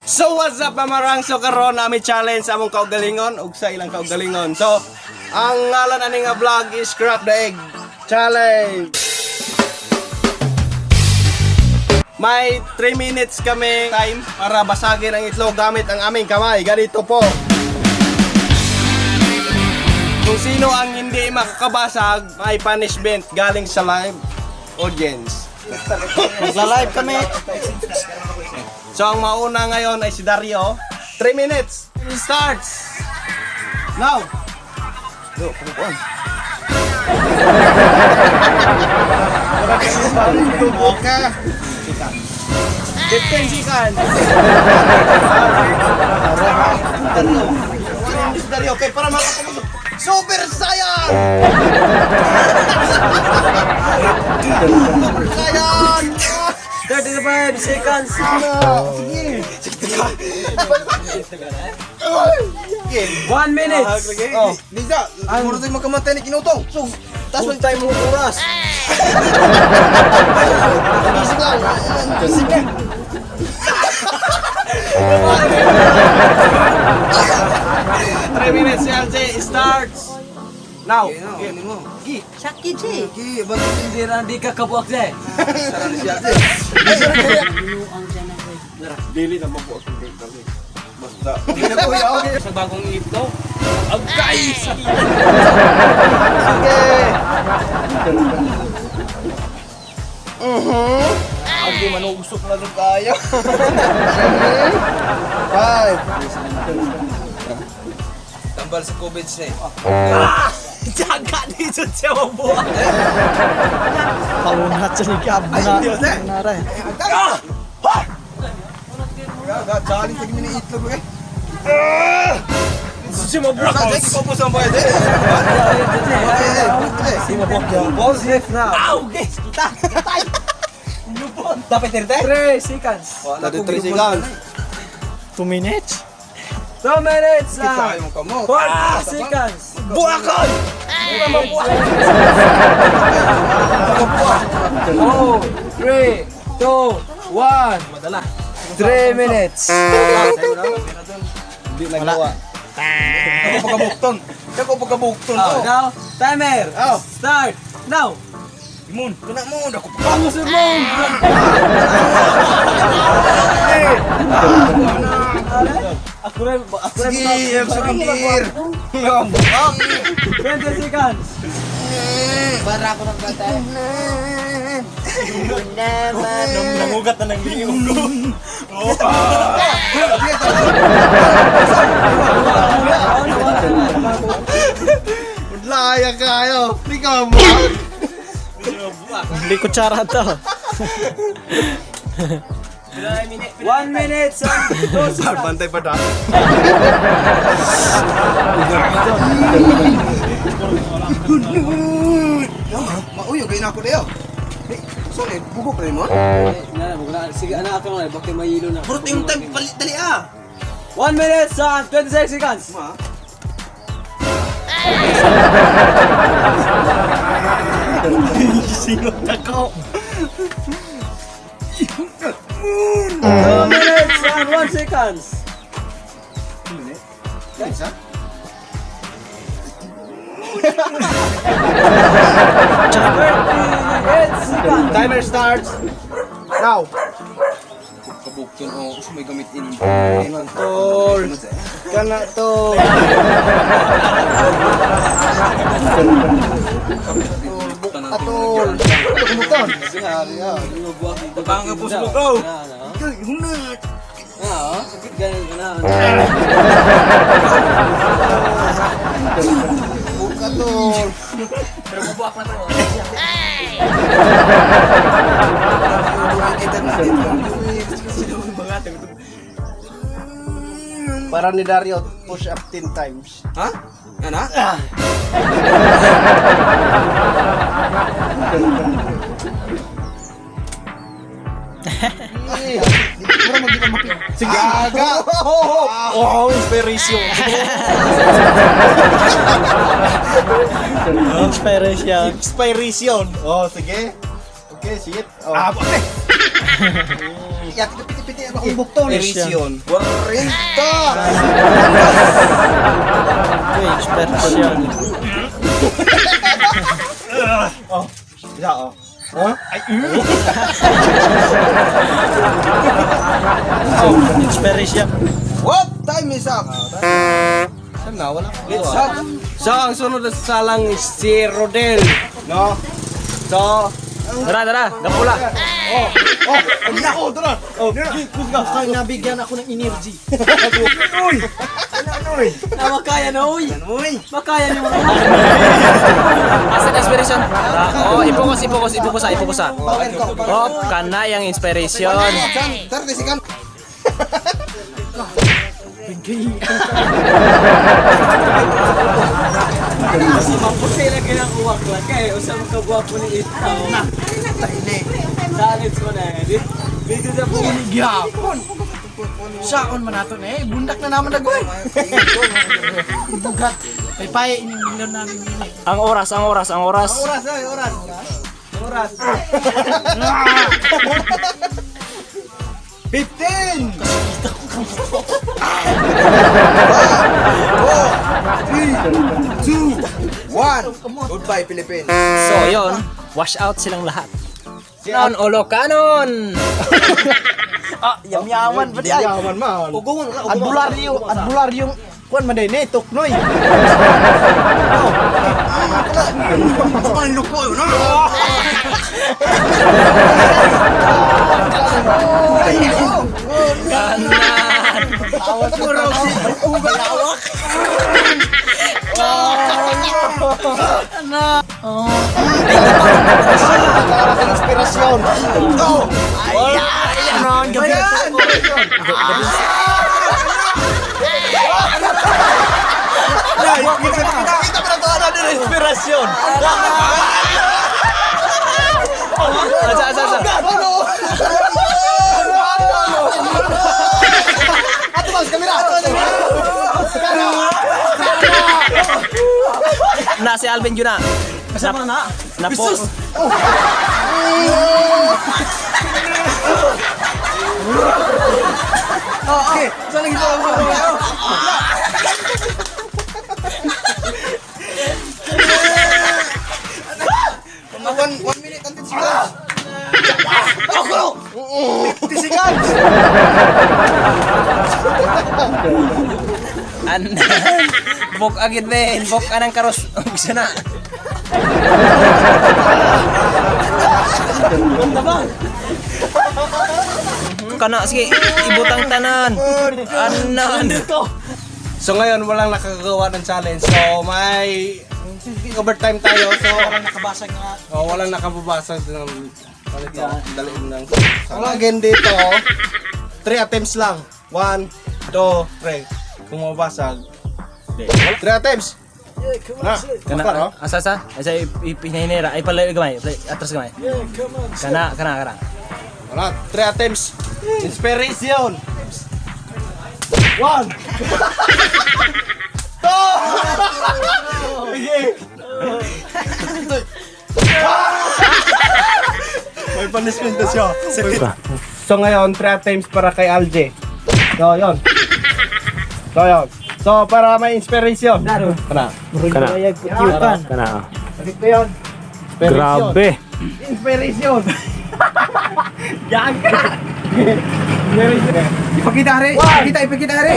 So what's up, Mamarang? So karon nami challenge sa among kaugalingon ug sa ilang kaugalingon. So ang ngalan ani nga vlog is Crack the Egg Challenge. May 3 minutes kami time para basagin ang itlog gamit ang aming kamay. Ganito po. Kung sino ang hindi makakabasag, may punishment galing sa live audience. Magla-live kami. So ang mauna ngayon ay si Dario. 3 minutes. Starts. Now. Yo, pumukuan. Tubo ka. 15 seconds. Dario. Dario, okay, para makapagod. Super Saiyan! Super Saiyan! 35 seconds. Sige. 1 minute. Oh. Liza, muro tayo magkamatay ni Kinutong. So, Tapos full time mo oras. Isip lang. Sige. 3 minutes, LJ starts. Now. Ano mo? Sakit siya. Gi, ba't Hindi na di ka kabuak siya. sarang siya? Dili na mo po. Basta. Hindi na kuya, okay. Sa bagong itlog. Agay! Sige. Hindi, manusok na doon tayo. Five. Tambal sa COVID siya. Jaga dito siya mabuak. Paunat sa nikab na. Naray. Challenge lagi mini itlog eh. Siya mabuak. Sa sa ipopos ang pwede. Si mabuak yung balls left now. Ow! Kita! Patay! Dapat tirte? 3 seconds. 33 seconds. 2 minutes? 2 minutes Kita na. kayo mo kamo. 4 seconds. Buakon! 4, 3, 2, 1. Madala. 3 minutes. Hindi nagawa. Ako pagkabukton. Ako pagkabukton. Oh, now, timer. Oh. Start. Now. Imon, kana mo ako. Bangus mo. Ako rin, ako rin. Sige, ang sakit. 20 seconds. Para ako ng bata. Nangugat na ng liyo ko. Laya kayo. Di ka mo. Hindi kutsara to. 1 minute and 2 seconds. Bantay pa ta. Mauyo gay na ako dayo. Sorry, bugok rin mo. Sige, anak ako na, bakit may ilo na. Puro yung time palit dali ah. 1 minute and 26 seconds. Ma. Singot ako. 2 minutes and 1 seconds. Isa? 38 seconds. Timer starts. Now. Kabukton o oh, may gamit in. Tol. Kana to. Atol. Kabukton. Tabanga po sa bukaw. Hunat. Ah, sakit ganun ka na. Atol. Pero bubuak na to. Para ni Dario, push up 10 times. Ha? Ana? Sige. Aga. Oh, inspiration. Yati ka piti-piti ang akong buktol. Inspiration. 40. Inspiration. Isa oh. Huh? Inspiration. What? Time is up. Saan na? Wala pa. Let's have. So, ang sunod na salang is si Rodel. No? So, Tara, tara. Gapula. oh, oh, tara. Oh, Ay, nabigyan ako ng energy. Uy! Ano, uy? Na makaya na, uy. Uy! Makaya ni mga. Asa na inspiration? Oh, i-focus, i-focus, i-focus, ah, i-focus ah. Power ko. Oh, kana yung inspiration. 30 seconds. Maputi na kinang uwak lang kay usa mo ka gwapo ni itaw. Challenge ko na eh. Dito sa Gyapon. Saon man nato na eh. Bundak na naman nagoy. Bugat. May pay ining milyon namin nini. Ang oras, ang oras, ang oras. Oras, ay, oras. Oras. 15! 5, 4, 3, 2, 1. Goodbye, Philippines. So, yon, wash out silang lahat. Kanon, olo, kanon! Yamyaman ba di ay? Yaman man. Ugungon ka, Albularyo, albularyong kuan man day ne tuknoy. Ang luko yun, no? Kanan! Para sa inspirasyon. Ayan, gabi. Kita pa na to, ano din inspirasyon. Asa, asa, asa. Ato ba sa kamera? Na si Alvin yun na. Kasama na. Na po. Okay, saan ang ito? 1 minute and 10 seconds. Ako! 50 seconds! An Bok agid be, bok anang karos. Bisa na. Kana sige, ibutang tanan. Anan. So ngayon walang nakakagawa ng challenge. So may overtime tayo. So Walang nakabasag nga. oh, walang nakababasag ng ano ito, dali lang. So again dito, 3 attempts lang. 1, 2, 3. Kung mabasag, di. 3 attempts. Na, Kana kana. asa asa? Asa ipinahinera ay pala gamay, atras gamay. Kana kana kana. Wala, 3 attempts. Inspiration. 1. 2. Sige. May punishment na siya. So ngayon, 3 attempts para kay Alje. So, yun. So, yun. So, para may inspiration. Kana. Kana. Putiyukan. Kana. Dito yun. Inspiration. Grabe. Inspiration. Gaga. Inspiration. Ipakita hari! Ipakita, ipakita hari!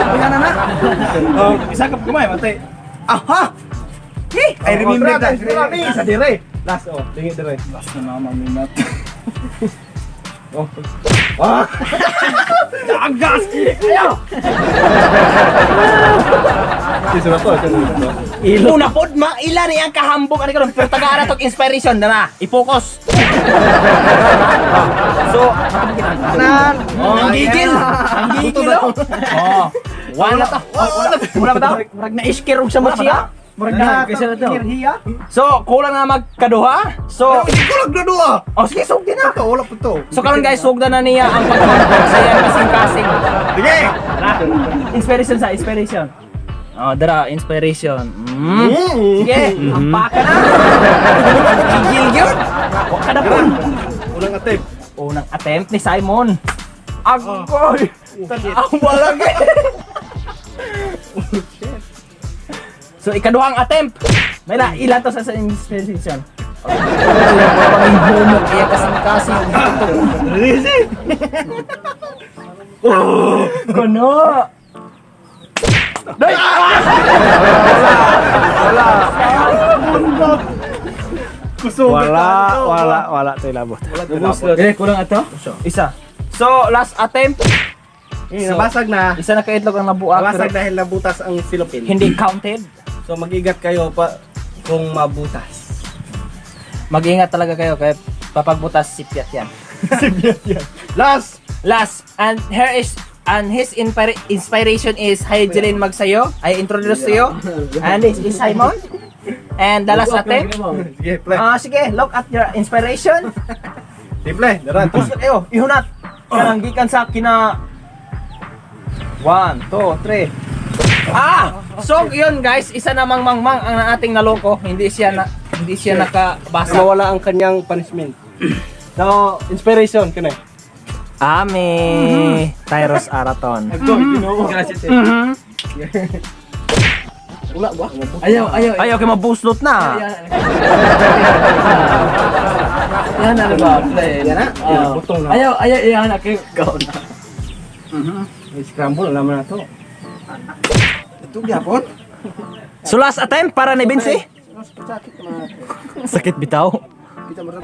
Wala na na! Oh, isa ka kumay, matay. Aha! I remember that. Sa dire. Last oh, tingi dire. Last na naman minat. Oh. Ah. Gagas. Ayaw. Sino to? Sino to? Una pod maila ni ang kahambog ani karon pero tagaan na tog inspiration na na. I-focus. So, Nan! oh, ang gigil. Ang gigil oh. Oh. Wala ta. Wala pa ta. Murag na iskir og sa siya. Murag na Kaysa na to. enerhiya. So, kulang na magkaduha. So, Hindi ko lang dudua. oh sige, sugdi na. Ito, wala pa to. So karon guys, sugdan na niya ang pagpapag sa iyang kasing-kasing. Sige. Tara. Inspiration sa inspiration. Oh, dara inspiration. Sige, ampaka na. Gigil gyud. Wa ka na po. Unang attempt. Unang Unang attempt ni Simon. Agoy! Tanawa lang eh. So ikaduhang attempt. May na ilan to sa inspiration. Pangihumok iya kasing-kasing. Kuno. Day! Wala, Wala, wala to ilabot. Dili kulang ato? Isa. So last attempt. Eh, nabasag na. Isa na ka itlog ang nabuak. Nabasag pero dahil nabutas ang silupin. hindi counted. So mag-ingat kayo pa kung mabutas. Mag-ingat talaga kayo kaya papagbutas sipyat yan. Last! Last, and here is and his inspiration is Hygelin Magsayo. I introduce to you. And this is Simon. And the last attempt. Sige, play. Ah, sige, look at your inspiration. Sige, play. Dara. Gusto kayo, ihunat. Kanang gikan sa kina 1, 2, 3. Ah! So, yun guys, isa namang mangmang ang ating naloko. Hindi siya nakabasa. Mawala ang kanyang punishment. So, inspiration kini. Ami, Tyros Araton. Wala ba? Ayaw, ayaw. Ay, okay, mabuslot na. Yan ano ba? Play. Yan na. Ah. Butong na. Ayaw, ayaw, ayaw na kayo. Go na. May scramble alam na to. Ito gyapon. So last attempt para ni Vince. Sakit man. Sakit bitaw. Kita mo.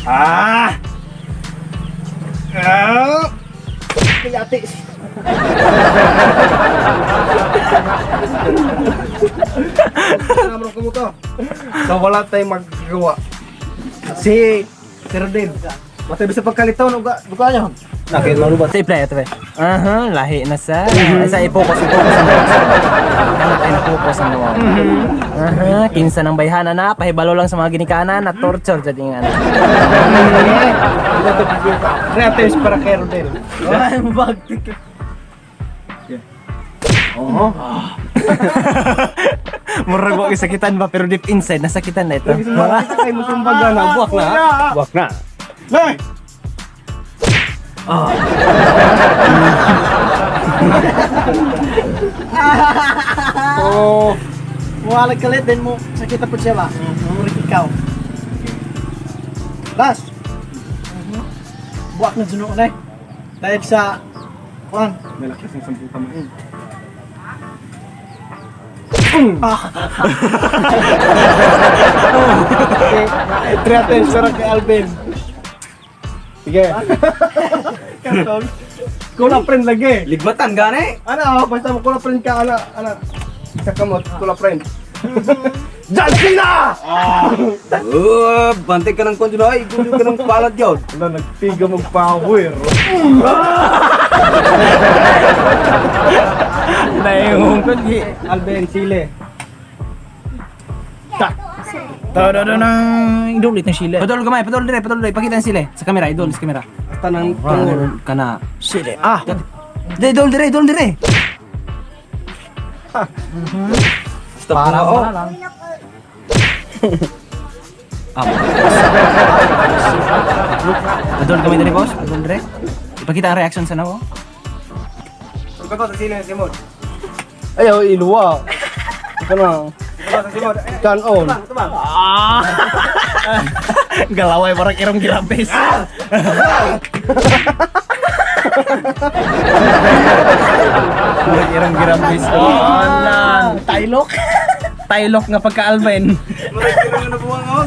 Ah! Ah! Kayati. Namro ko mo to. So wala tayong magagawa. Si Sir Rodin. Matay bisa pagkalitaw no ga duka niya. Nakit marubat. Sa play ito. Aha, lahi na sa. Sa i-focus, i-focus ang nawa. Kana kay na-focus ang nawa. Aha, kinsa ng bayhana na, pahibalo lang sa mga ginikanan na torture jud ing ano. Three attempts para kay Rodel. Ay, mabagtik. Oho. Murag wa sakitan ba pero deep inside nasakitan na ito. Mga kay mo sumbaga na buwak na. Wak na. Nay! Oh. Wala kalit din mo. Sakit po siya ba? Murik ikaw. Last. Buwak na juno na eh. Dahil sa kuan. Nalakas ng sampung kamay. Okay. Three attempts para kay Alvin. Sige. Karton. Kula friend lagi. Ligmatan gani. Ana, oh, basta mo kula friend ka ana, ana. Sa kamot, kula friend. John Cena! Oh, bantay ka ng kwan dyan, ay. Gulo ka ng palad yun. Wala, nagtiga mag-power. Naingong ko di. Alvin, Chile. Ta-da-da-da. Idol itong sila. Padol gamay, padol dire, padol dire. Pakita ang sila sa kamera, idol sa kamera. Hasta ng tungol. Kana. Sila. Ah. Di idol dire, idol dire. Basta para oh. lang. Ah. Padol gamay dire, boss. Padol dire. Ipakita ang reaction sa nawo. Ikaw sa sila Simon. Ayaw, iluwa. Ito na. Ikaw sa Simon. Turn on. Ah! Galaway parang irong gilabis. Parang irong gilabis. Oh, nan. Tailok. Tailok nga pagka-Alvin. Murik ka ng nabuwang oh.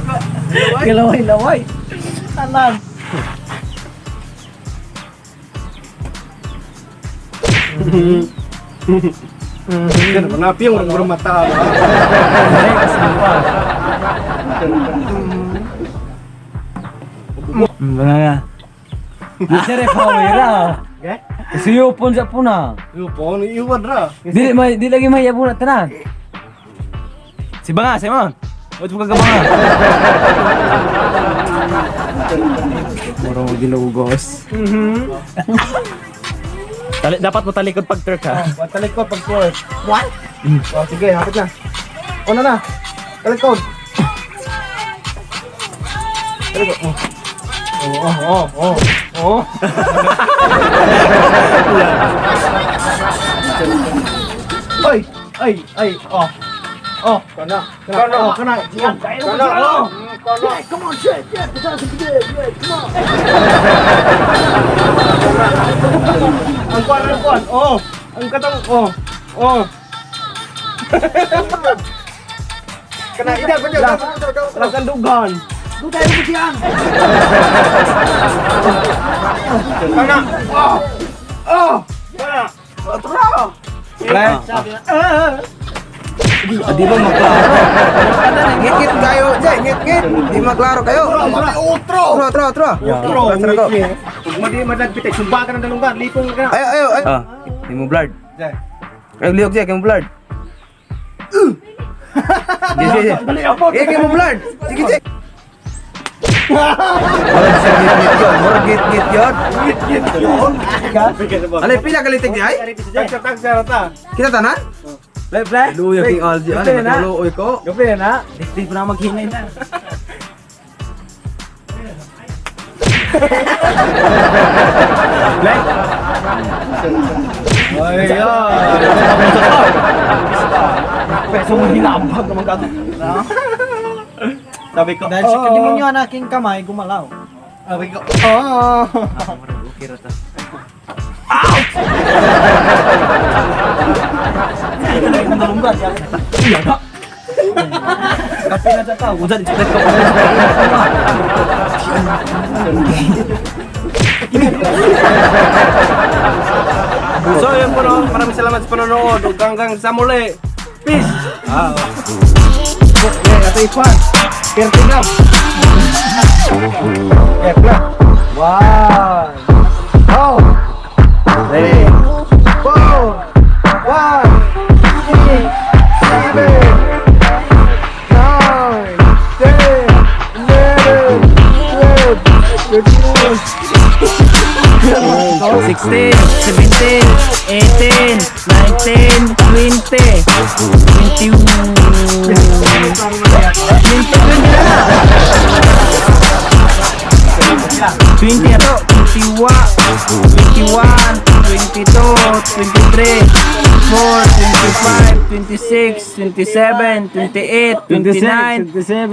Galaway-laway. Alam. Yan, manapi yung mga mata. Nga. Dire pawira. Siyupon sa puna. Yupon, iwan ra. Dili may di lagi may yabuna tanan. Si Banga, Simon. Huwag mo kagabanga. Murong gilugos. Dapat mo talikod pag turk ha. Oh, talikod pag forward. What? Oh, sige, hapit na. Una na. Talikod. Oh. Ay, ay, ay, oh. Oh, kana. Kana, oh, kana. Kana, oh. Come on, shit. Yeah, come on. Ang kwan, ang kwan. Oh. Ang katong, oh. Oh. Kana ida ko diyan. Lagandugan. Dugay mo diyan. Kana. Oh. Oh. Kana. Otro. Ah, di ba magklaro? Ngit-ngit kayo, Jay, ngit-ngit. Di maklaro kayo. Otro. Otro, otro, otro. Otro. Otro, otro. Ug madi madagpit ay sumba ka ng dalunggan, lipong ka. Ayo, ayo, ayo. Ah, di mo blurred. Jay. Ay, lihok siya, kay mo blurred. Sige, sige. Eh, kay mo blurred. Sige, sige. Murag siya ngit-ngit yun. Murag ngit-ngit yun. Alay, pila kalitig di ay? Tagsa tagsa ra ta. Kita tanan? Play, play. Luya king Aldi. Ano, matuluoy ko. Gabi na. Di pa na maghinay na. Ay, Peso mo hinabag naman ka. Sabi ko, Dahil sa kadimonyo ang aking kamay gumalaw. Sabi ko, oh. Okay ra ta. Kape na sa tao. Unsa di sa ko. So, yun po no. Maraming salamat sa panonood. Ug hanggang sa muli. Peace! Ah, oh. Ito ipan. Perting up. Okay, play. One, two, three, four, five, six, seven, nine, 10, 11, 12, 13. 16, 17, 18, 19, 20, 21, 20, 20 na na. 20 ato, 21, 21, 22, 23, 24, 25, 26, 27, 28, 29, 30.